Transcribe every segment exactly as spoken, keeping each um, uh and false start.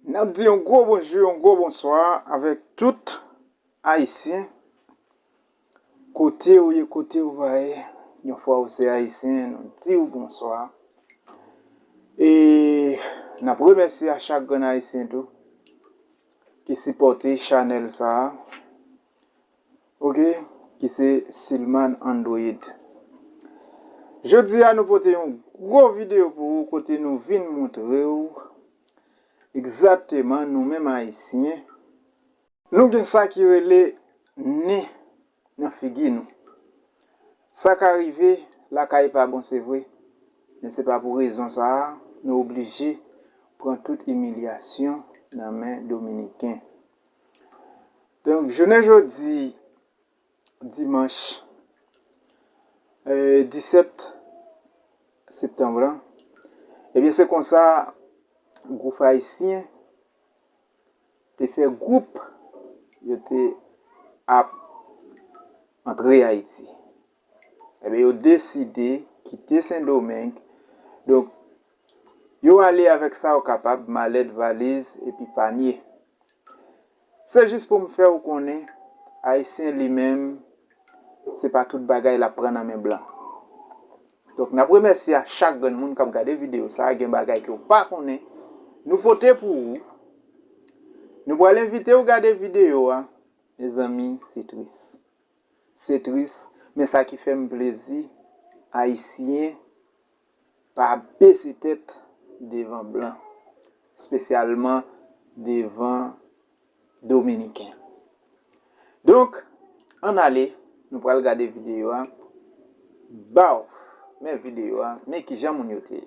N ap di yon gwo bonjou, yon gwo bonswa avèk tout Ayisyen. Kote w ye, kote w pa ye, yon fwa w se Ayisyen, nou di w bonswa. E n ap remèsye a chak grenn Ayisyen tou ki sipòte chanèl sa a, oke, ki se Silman Android. Jodi a, nou pote yon gwo videyo pou ou kote nou vin montre w egzakteman nou menm Ayisyen, nou gen sa ki rele nen nan figi nou. Sa ka rive, lakay pa bon, se vre, men se pa pou rezon sa a nou oblije pran tout imilyasyon nan men Dominiken. Donk, jounen jodi, dimanch, eh, disèt septanm lan, ebyen, se konsa gwoup ayisyen te fè gwoup, yo te ap antre Ayiti. Ebyen, yo deside kite Sendomeng. Donk, yo ale avèk sa yo kapab, malèt, valiz, epi panye. Se jis pou m fè w konnen, Ayisyen li menm, se pa tout bagay l ap pran nan men blan. Donk, n ap remèsye a chak grenn moun k ap gade videyo sa a. Gen bagay ke w pa konnen, nou pote pou ou. Nou pral envite w gade videyo a. Mezanmi, se tris. Se tris, men sa ki fè m plezi, Ayisyen pa bese tèt devan blan, espesyalman devan Dominiken. Donk, ann ale, nou pral gade videyo a. Baw, men videyo a, men kijan moun yo te ye.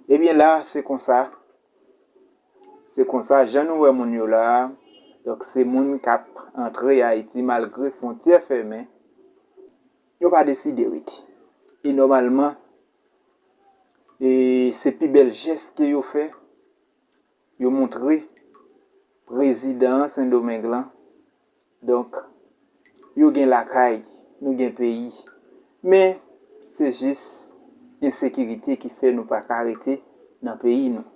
Ebyen la, se konsa, se konsa, jan nou wè moun yo la a, donk, se moun k ap antre Ayiti malgre fwontyè fèmen, yo pa deside rete. E nòmalman, e se pi bèl jès ke yo fè, yo montre prezidan Sendomeng lan. Donk, yo gen lakay, nou gen peyi. Men, se jis ensekirite ki fè nou pa ka rete nan peyi nou.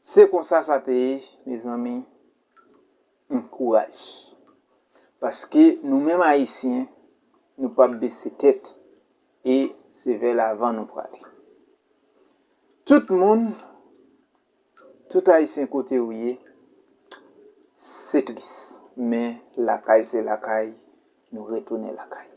Se konsa sa te ye, mezanmi. Kouraj. Paske nou menm Ayisyen, nou p ap bese tèt e se vè lavan nou prale. Tout moun, tout Ayisyen kote ou ye, se tris. Men lakay se lakay, nou retounen lakay.